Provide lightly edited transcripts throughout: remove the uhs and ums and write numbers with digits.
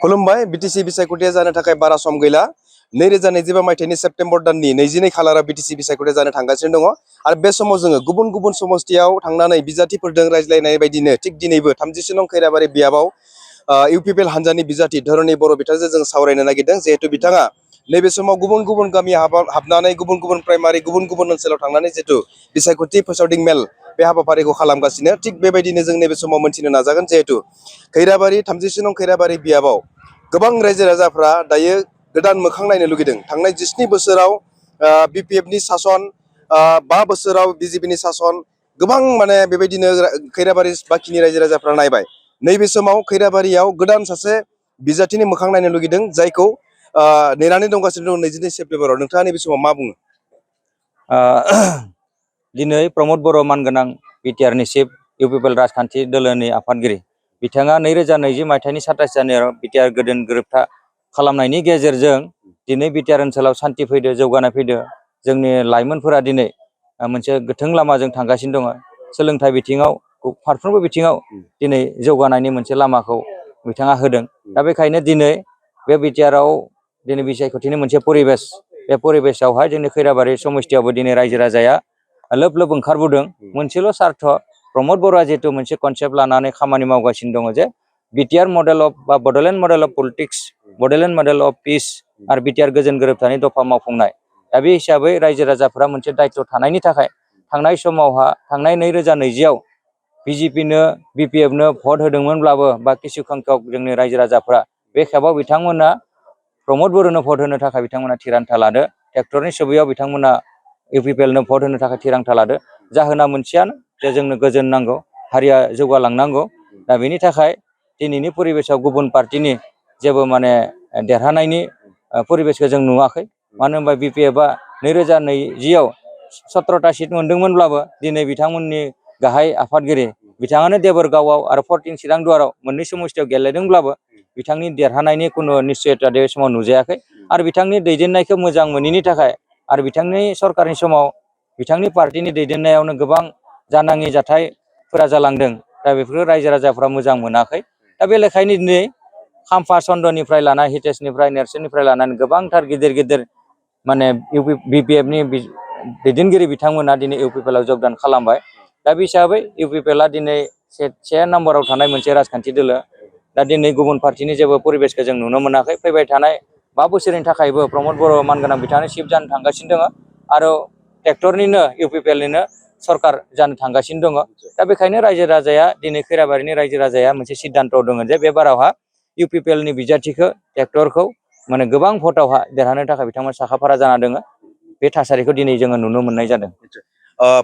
खुलुमबाय बीटीसी बिसायख'थिया जानो थाखाय बारा सम गैला 2025 मायथाइनि सेप्तेम्बर दाननि 22 खालाराव बीटीसी बिसायख'थिया जानो थांगासिनो दङ आरो बे समाव जोङो गुबुन गुबुन समस्थियाव थांनानै बिजाथिफोरजों रायज्लायनाय बायदिनो थिग दिनैबो 30 नं खैराबारि बियाबाव इउपिपिएल हान्जानि बिजाथि धरणी बर' बिथांजों जों सावरायनो नागिरदों जिहेतु बिथाङा नैबे समाव गुबुन गुबुन गामि हाबनानै गुबुन गुबुन प्राइमारि गुबुन गुबुन ओनसोलाव थांनानै जिहेतु बिसायख'थि फोसावदिं मेल बे हाबाफारिखौ खालामगासिनो थिग बेबायदिनो जों नैबे समाव मोनथिनो नाजागोन जिहेतु खैराबारि 30 नं खैराबारि बियाबाव गोबां रायजो राजाफ्रा दायो गोदान मोखां नायनो लुगैदों थांनाय 17 बोसोराव बिपिएफनि सासन 5 बोसोराव बिजेपिनि सासन गोबां माने बेबायदिनो खैराबारि बाखिनि रायजो राजाफ्रा नायबाय नैबे समाव खैराबारियाव गोदान सासे बिजाथिनि मोखां नायनो लुगैदों जायखौ नेनानै दंगासिनो दं 22 सेप्तेम्बराव नोंथाङा नैबे समाव मा बुङो दिनै प्रमद बर' मानगोनां बिटिआरनि चिफ इउपिपिएल राजखान्थि दोलोनि आफादगिरि बिथाङा 2020 मायथाइनि 27 जानुवारियाव बिटिआर गोदान गोरोबथा खालामनायनि गेजेरजों दिनै बिटिआर ओनसोलाव सान्थि फैदो जौगानाय फैदो जोंनि लाइमोनफोरा दिनै मोनसे गोथों लामाजों थांगासिनो दङ सोलोंथाइ बिथिङाव फारफ्रोमबो बिथिङाव दिनै जौगानायनि मोनसे लामाखौ बिथाङा होदों दा बेखायनो दिनै बे बिटिआरआव दिनै बिसायख'थिनि मोनसे परिबेस बे परिबेसावहाय जोंनि खैराबारि समस्थियावबो दिनै रायजो राजाया लोब लोब ओंखारबोदों मोनसेल' सार्थ प्रमद बर'आ जिहेतु मोनसे कनसेप्ट लानानै खामानि मावगासिनो दङ जे बिटिआर मडेल अफ बा Bodoland model of politics Bodoland model of पिस आरो बिटिआर गोजोन गोरोबथानि दफा मावफुंनाय दा बे हिसाबै रायजो राजाफोरा मोनसे दायित्व थानायनि थाखाय थांनाय समावहा थांनाय 2020आव बिजेपिनो बिपिएफनो भट होदोंमोनब्लाबो बा किसु संख्यक जोंनि रायजो राजाफ्रा बे खेबाव बिथांमोना प्रमद बर'नो भट होनो थाखाय बिथांमोना थिरांथा लादो ट्रेक्टरनि सुबैयाव बिथांमोना इउपिपिएलनो भट होनो थाखाय थिरांथा लादो जाहोना मोनसेयानो जे जोंनो गोजोन नांगौ हारिया जौगालांनांगौ दा बेनि थाखाय दिनैनि परिबेसाव गुबुन पार्टिनि जेबो माने देरहानायनि परिबेसखौ जों नुवाखै मानो होनबा बिपिएफआ 2020आव 17टा सिट मोनदोंमोनब्लाबो दिनै बिथांमोननि गाहाय आफादगिरि बिथाङानो देबोरगावआव आरो 14 चिरां दुवाराव मोननै समस्थियाव गेलेदोंब्लाबो बिथांनि देरहानायनि खुनु निश्चयता बे समाव नुजायाखै आरो बिथांनि दैदेननायखौ मोजां मोनैनि थाखाय आरो बिथांनि सरकारनि समाव बिथांनि पार्टिनि दैदेननायावनो गोबां जानाङि जाथायफोरा जालांदों दा बेफोरखौ रायजो राजाफ्रा मोजां मोनाखै दा बे लेखायनो दिनै खाम्फा चन्द्रनिफ्राय लाना हितेशनिफ्राय नेर्सोननिफ्राय लानानै गोबांथार गिदिर गिदिर माने बिपिएफनि दैदेनगिरि बिथांमोना दिनै इउपिपिएलआव जगदान खालामबाय दा बे हिसाबै इउपिपिएलआ दिनै से नाम्बाराव थानाय मोनसे राजखान्थि दोलो दा दिनै गुबुन पार्टिनि जेबो परिबेसखौ जों नुनो मोनाखै फैबाय थानाय 5 बोसोरनि थाखायबो प्रमद बर' मानगोनां बिथाङा चिफ जानो थांगासिनो दङ आरो ट्रेक्टरनिनो इउपिपिएलनिनो सरकार जानो थांगासिनो दङ दा बेखायनो रायजो राजाया दिनै खैराबारिनि रायजो राजाया मोनसे सिद्धान्त दङ जे बे बारावहा इउपिपिएलनि बिजाथिखौ ट्रेक्टरखौ माने गोबां भटआवहा देरहानो थाखाय बिथांमोन साखाफारा जाना दङ बे थासारिखौ दिनै जोङो नुनो मोननाय जादों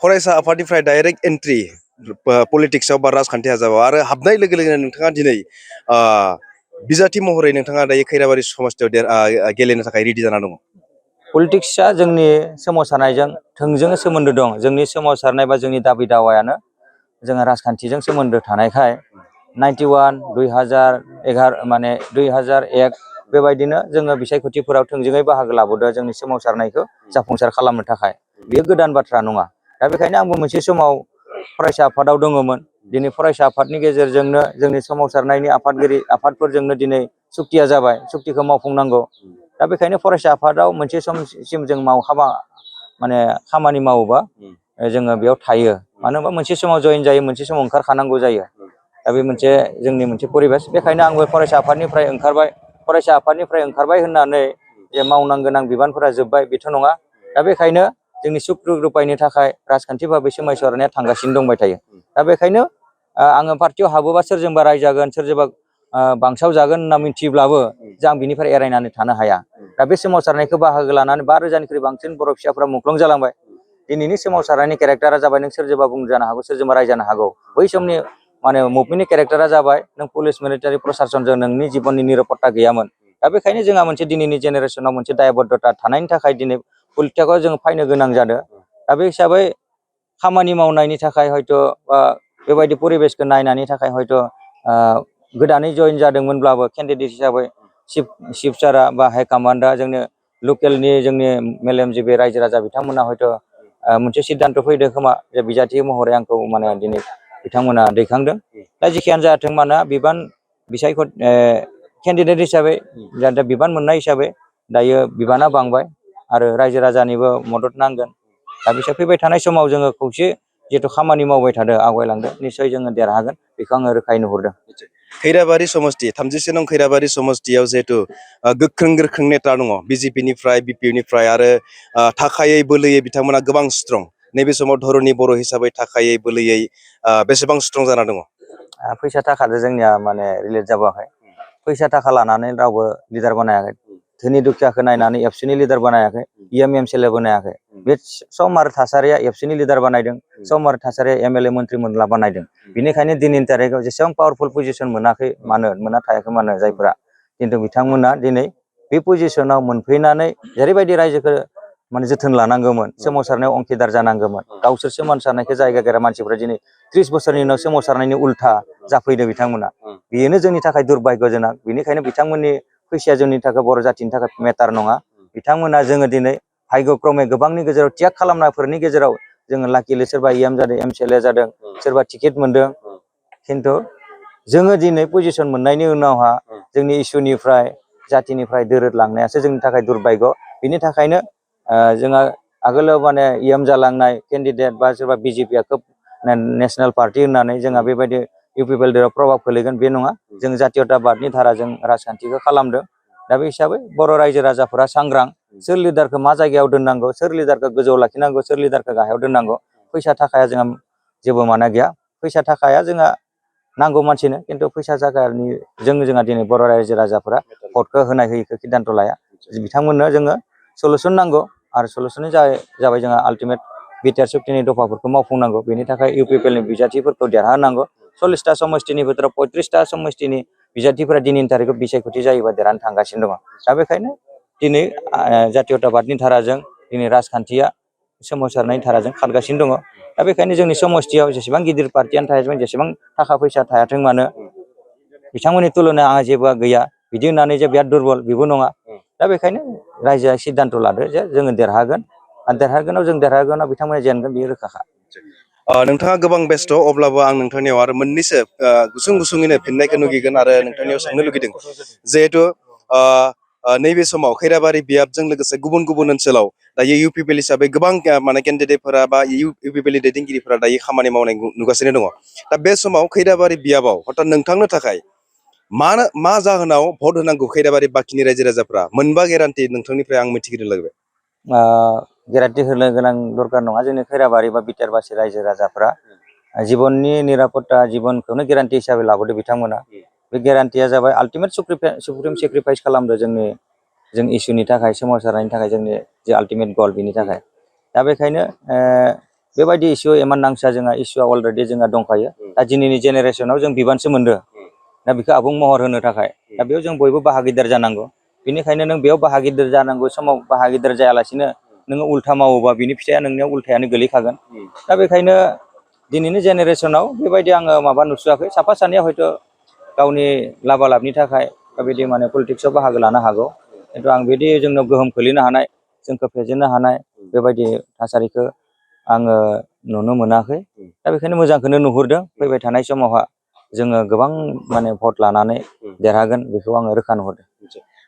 फरायसा आफादनिफ्राय डाइरेक्ट एन्ट्रि पलिटिक्सआव बा राजखान्थि हान्जायाव आरो हाबनाय लोगो लोगोनो नोंथाङा दिनै बिजाथि महरै नोंथाङा दायो खैराबारि समस्थियाव गेलेनो थाखाय रेडि जाना दङ पलिटिक्सआ जोंनि सोमावसारनायजों थोंजोङै सोमोन्दो दं जोंनि सोमावसारनाय बा जोंनि दाबि दावायानो जोङो राजखान्थिजों सोमोन्दो थानायखाय 91 2011 माने 2001 बेबायदिनो जोङो बिसायख'थिफोराव थोंजोङै बाहागो लाबोदों जोंनि सोमावसारनायखौ जाफुंसार खालामनो थाखाय बेयो गोदान बाथ्रा नङा दा बेखायनो आंबो मोनसे समाव फरायसा आफादाव दङमोन दिनै फरायसा आफादनि गेजेरजोंनो जोंनि सोमावसारनायनि आफादफोरजोंनो दिनै सुक्तिया जाबाय सुक्तिखौ मावफुंनांगौ दा बेखायनो फरायसा आफादाव मोनसे समसिम जों माने खामानि मावोबा जोङो बेयाव थायो मानो होनबा मोनसे समाव जयेन जायो मोनसे समाव ओंखारखानांगौ जायो दा बे मोनसे जोंनि मोनसे परिबेस बेखायनो आंबो फरायसा आफादनिफ्राय ओंखारबाय होननानै जे मावनांगोनां बिबानफोरा जोब्बाय बेथ' नङा दा बेखायनो जोंनि सुक्रु रुपायनि थाखाय राजखान्थि भाबै सोमायसारनाया थांगासिनो दंबाय थायो दा बेखायनो आङो पार्टियाव हाबोबा सोरजोंबा रायजागोन सोरजोंबा बांसाव जागोन होनना मिथिब्लाबो जों बिनिफ्राय एरायनानै थानो हाया दा बे सोमावसारनायखौ बाहागो लानानै 5,000निख्रुइ बांसिन बर' फिसाफ्रा मुंख्लं जालांबाय दिनैनि सोमावसारनायनि केरेक्टारा जाबाय नों सोरजोंबा बुंजानो हागौ सोरजोंबा रायजानो हागौ बै समनि माने मुभमेन्टनि केरेक्टारा जाबाय नों पुलिस मिलिटारि प्रसासनजों नोंनि जिबननि निरापत्ता गैयामोन दा बेखायनो जोंहा मोनसे दिनैनि जेनेरेसनाव मोनसे दायबद्धता थानायनि थाखाय दिनै पलिटिक्सआव जों फैनो गोनां जादों दा बे हिसाबै खामानि मावनायनि थाखाय हयथ' बेबायदि परिबेसखौ नायनायनि थाखाय हयथ' गोदानै जयेन जादोंमोनब्लाबो केन्डिडेट हिसाबै चिफ सारा बा हाइ कामान्डआ जोंनि लकेलनि जोंनि मेलेमजिबि रायजो राजा बिथांमोना हयथ' मोनसे सिद्धान्त फैदों खोमा जे बिजाथि महरै आंखौ माने दिनै बिथांमोना दैखांदों दा जेखियानो जाथों मानो बिबान केन्डिडेट हिसाबै दा बिबान मोननाय हिसाबै दायो बिबाना बांबाय आरो रायजो राजानिबो मदद नांगोन। दा बिसोर फैबाय थानाय समाव जोङो खौसे जिहेथु खामानि मावबाय थादों आवगायलांदों निस्सय जोङो देरहागोन बेखौ आङो रोखायै नुहुरदों। खैराबारि समस्ति 37 नं खैराबारि समस्तियाव जिहेतु गोख्रों नेता दङ बिजेपिनिफ्राय बिपिएफनिफ्राय आरो थाखायै बोलोयै बिथांमोना गोबां स्ट्रं। नैबे समाव धरनि बर' हिसाबै थाखायै बोलोयै बेसेबां स्ट्रं जाना दङ? फैसा थाखाजों जोंनिया माने रिलेट जाबोआखै। फैसा थाखा लानानै रावबो लिडार बानायाखै। धोनि दुखियाखौ नायनानै एबसुनि लिडार बानायाखै, एमएलए बानायाखै। बे सम आरो थासारिया एबसुनि लिडार बानायदों, सम आरो थासारिया एमएलए मन्त्रि मोनला बानायदों। बेनिखायनो दिनैनि थारिखआव जेसेबां पावारफुल पजिसन मोनाखै मानो मोनना थायाखै मानो जायफोरा खिन्थु बिथांमोना दिनै बे पजिसनाव मोनफैनानै जेरैबायदि रायजोखौ माने जोथोन लानांगौमोन, सोमावसारनायाव अंखिदार जानांगौमोन, गावसोर सोमावसारनायखौ जायगा गेरा मानसिफोरा दिनै 30 बोसोरनि उनाव सोमावसारनायनि उल्था जाफैदों बिथांमोना। बेनो जोंनि थाखाय दुर्भाग्यजनक। बेनिखायनो बिथांमोननि फैसाया जोंनि थाखाय बर' जाथिनि थाखाय मेटार नङा। बिथांमोना जोङो दिनै भाग्यक्रमे गोबांनि गेजेराव त्याग खालामनायफोरनि गेजेराव जोङो लाकिलि सोरबा इएम जादों, एमसिएलए जादों, सोरबा टिकेट मोनदों। खिन्थु जोङो दिनै पजिसन मोननायनि उनावहा जोंनि इसुनिफ्राय जातिनिफ्राय दोरोदलांनायासो जोंनि थाखाय दुर्भाग्य। बिनि थाखायनो जोंहा आगोलाव माने इएम जालांनाय केन्डिडेट बा सोरबा बिजेपिया खोब नेसनेल पार्टि होननानै जोंहा बेबायदि इउपिपिएल प्रभाब खोलैगोन बे नङा। जों जातीयताबादनि धाराजों राजखान्थिखौ खालामदों। दा बे हिसाबै बर' रायजो राजाफोरा सांग्रां सोर लिडारखौ मा जायगायाव दोननांगौ, सोर लिडारखौ गोजौआव लाखिनांगौ, सोर लिडारखौ गाहायाव दोननांगौ। फैसा थाखाया जोंहा जेबो माना गैया। फैसा थाखाया जोंहा नांगौ मानसिनो, खिन्थु फैसा थाखानि जोंहा दिनै बर' रायजो राजाफोरा भटखौ होनाय होयिखौ सिद्धान्त लाया। बिथांमोननो जोङो सलुसन नांगौ आरो सलुसननि जाबाय जोंहा आल्टिमेट बिटिआर सुक्तिनि दफाफोरखौ मावफुंनांगौ। बेनि थाखाय इउपिपिएलनि बिजाथिफोरखौ देरहानांगौ। 40टा समस्तिनि बोथोराव 35टा समस्तिनि बिजाथिफोरा दिनैनि थारिखआव बिसायख'थि जायोबा देरहानो थांगासिनो दङ। दा बेखायनो दिनै जातीयताबादनि धाराजों दिनै राजखान्थिया सोमावसारनायनि धाराजों खारगासिनो दङ। दा बेखायनो जोंनि समस्तियाव जेसेबां गिदिर पार्टियानो थायाथों, जेसेबां थाखा फैसा थायाथों मानो, बिथांमोननि तुलनायाव आंहा जेबो गैया बिदि होननानै जे बिराद दुरबल बेबो नङा। दा बेखायनो रायजोआ सिद्धान्त लादो जे जोङो देरहागोन आरो देरहागोनाव बिथांमोना जेनगोन बेयो रोखाखा। नोंथाङा गोबां बेस्थ', अब्लाबो आं नोंथांनियाव आरो मोननैसो गुसुङैनो फिननायखौ लुगैगोन आरो नोंथांनियाव सोंनो लुगैदों। जिहेथु नैबे समाव खैराबारि बियाबजों लोगोसे गुबुन गुबुन ओनसोलाव दायो इउपिपिएल हिसाबै गोबां माने केन्डिडेटफोरा बा इउपिपिएलनि दैदेनगिरिफोरा दायो खामानि मावनाय नुगासिनो दङ। दा बे समाव खैराबारि बियाबाव हथात नोंथांनो थाखाय मा जाहोनाव भट होनांगौ खैराबारि बाखिनि रायजो राजाफ्रा? मोनबा गेरान्टि नोंथांनिफ्राय आं मिथिग्रोनो लुबैबाय। गेरान्टि होनो गोनां दरकार नङा। जोंनि खैराबारि बा बिटिआरबासि रायजो राजाफ्रा जिबननि निरापत्ता जिबनखौनो गेरान्टि हिसाबै लाबोदो बिथांमोना। बे गेरान्टिया जाबाय आल्टिमेट सुप्रिम सेक्रिफाइस खालामदो जों इसुनि थाखाय, सोमावसारनायनि थाखाय, जोंनि जे आल्टिमेट गल बेनि थाखाय। दा बेखायनो बेबायदि इसु इमान नांसआ, जोंहा इसुआ अलरेडि जोंहा दंखायो। दा दिनैनि जेनेरेसनाव जों बिबानसो मोनदों। दा बेखौ आबुं महर होनो थाखाय दा बेयाव जों बयबो बाहागिदार जानांगौ। बेनिखायनो नों बेयाव बाहागिदार जानांगौ समाव बाहागिदार जायालासिनो नोङो उल्था मावोबा बिनि फिथाइया नोंनियाव उल्थायानो गोलैखागोन। दा बेखायनो दिनैनि जेनेरेसनाव बेबायदि आङो माबा नुसुआखै। साफा सानैया हयथ' गावनि लाबालाबनि थाखाय बेबायदि माने पलिटिक्सआव बाहागो लानो हागौ। खिन्थु आं बिदि जोंनाव गोहोम खोलैनो हानाय, जोंखौ फेजेननो हानाय बेबायदि थासारिखौ आङो नुनो मोनाखै। दा बेखायनो मोजांखौनो नुहुरदों। फैबाय थानाय समावहा जोङो गोबां माने भट लानानै देरहागोन बेखौ आङो रोखा नुहुरदों।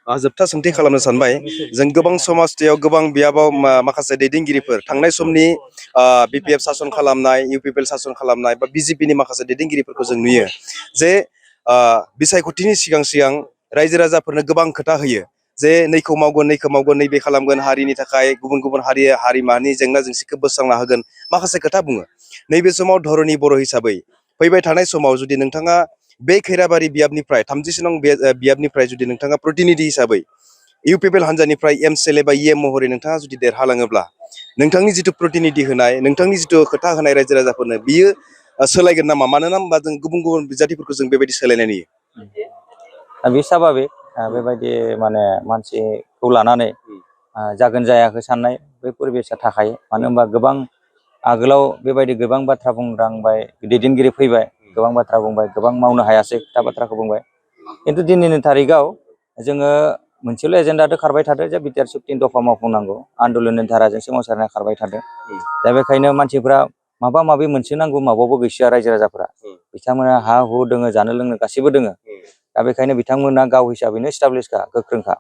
जोबथा सोंथि खालामनो सानबाय, जों गोबां समाजथियाव गोबां बियाबाव माखासे दैदेनगिरिफोर थांनाय समनि बिपिएफ सासन खालामनाय, इउपिपिएल सासन खालामनाय बा बिजेपिनि माखासे दैदेनगिरिफोरखौ जों नुयो जे बिसायख'थिनि सिगां रायजो राजाफोरनो गोबां खोथा होयो जे नैखौ मावगोन नैबे खालामगोन, हारिनि थाखाय गुबुन गुबुन हारि माहारिनि जेंना जेंसिखौ बोस्रांना होगोन, माखासे खोथा बुङो। नैबे समाव धरनि बर' हिसाबै फैबाय थानाय समाव जुदि नोंथाङा बे खैराबारि बियाबनिफ्राय 37 नं बियाबनिफ्राय जुदि नोंथाङा प्रतिनिधि हिसाबै इउपिपिएल हान्जानिफ्राय एमसिएलए बा इएम महरै नोंथाङा जुदि देरहालाङोब्ला नोंथांनि जिथु प्रतिनिधि होनाय, नोंथांनि जिथु खोथा होनाय रायजो राजाफोरनो बियो सोलायगोन नामा? मानोना होनबा जों गुबुन गुबुन बिजाथिफोरखौ जों बेबायदि सोलायनाय नुयो। बे स्वाभाबिक बेबायदि माने मानसिखौ लानानै जागोन जायाखै साननाय बे परिबेसा थाखायो। मानो होनबा गोबां आगोलाव बेबायदि गोबां बाथ्रा बुंलांबाय, दैदेनगिरि फैबाय, गोबां बाथ्रा बुंबाय, गोबां मावनो हायासै, खोथा बाथ्राखौ बुंबाय। खिन्थु दिनैनि थारिखआव जोङो मोनसेल' एजेन्डाजों खारबाय थादों जे बिटिआर सुक्तिनि दफा मावफुंनांगौ, आन्दलननि धाराजों सोमावसारनाय खारबाय थादों। दा बेखायनो मानसिफ्रा माबा माबि मोनसे नांगौ माबाबो गैसोआ रायजो राजाफोरा बिथांमोना हा हु दोङो जानो लोंनो गासैबो दोङो दा बेखायनो बिथांमोना गाव हिसाबैनो एस्टाब्लिसखा गोख्रोंखा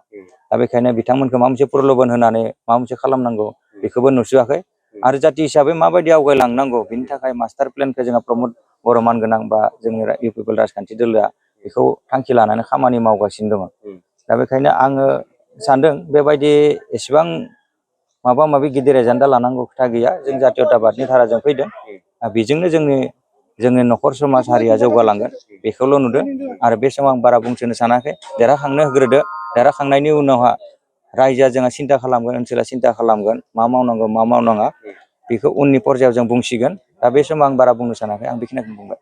दा बेखायनो बिथांमोनखौ माबा मोनसे प्रल'बन होनानै माबा मोनसे खालामनांगौ बेखौबो नुसोआखै आरो जाथि हिसाबै माबायदि आवगायलांनांगौ बिनि थाखाय मास्टार प्लेनखौ जोंहा प्रमद बर' मानगोनां बा जोंनि इउ पि पि एल राजखान्थि दोलोआ बेखौ थांखि लानानै खामानि मावगासिनो दङ दा बेखायनो आङो सानदों बेबायदि एसेबां माबा माबि गिदिर एजेन्डा लानांगौ खोथा गैया जों जातीयताबादनि धाराजों फैदों बेजोंनो जोंनि न'खर समाज हारिया जौगालांगोन बेखौल' नुदों आरो बे समाव आं बारा बुंसोनो सानाखै देरहाखांनो होग्रोदो देरहाखांनायनि उनावहा रायजोआ जोंहा सिन्था खालामगोन ओनसोला सिन्था खालामगोन मा मावनांगौ मा मावनाङा बेखौ उननि पर्यायाव जों बुंसिगोन दा बे समाव आं बारा बुंनो सानाखै आं बेखिनिखौ बुंबाय।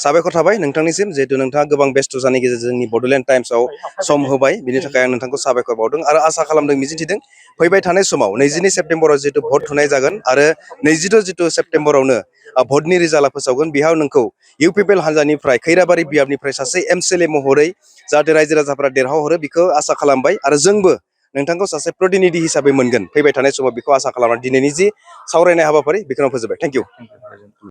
साबायखर थाबाय नोंथांनिसिम जिहेतु नोंथाङा गोबां बेस्थ' जानायनि गेजेरजों जोंनि बड'लेण्ड टाइम्सआव सम होबाय बिनि थाखाय आं नोंथांखौ साबायखर बावदों आरो आसा खालामदों मिजिंथिदों फैबाय थानाय समाव 22 सेप्तेम्बराव जिहेतु भट होनाय जागोन आरो 22 सेप्तेम्बरावनो भटनि रिजाल्टआ फोसावगोन बेयाव नोंखौ इउ पि पि एल हान्जानिफ्राय खैराबारि बियाबनिफ्राय सासे एमसिएलए महरै जाहाथे रायजो राजाफोरा देरहाहरो बेखौ आसा खालामबाय आरो जोंबो नोंथांखौ सासे प्रतिनिधि हिसाबै मोनगोन फैबाय थानाय समाव बेखौ आसा खालामनानै दिनैनि जि सावरायनाय हाबाफारि बेखौनो फोजोबबाय थेंक इउ।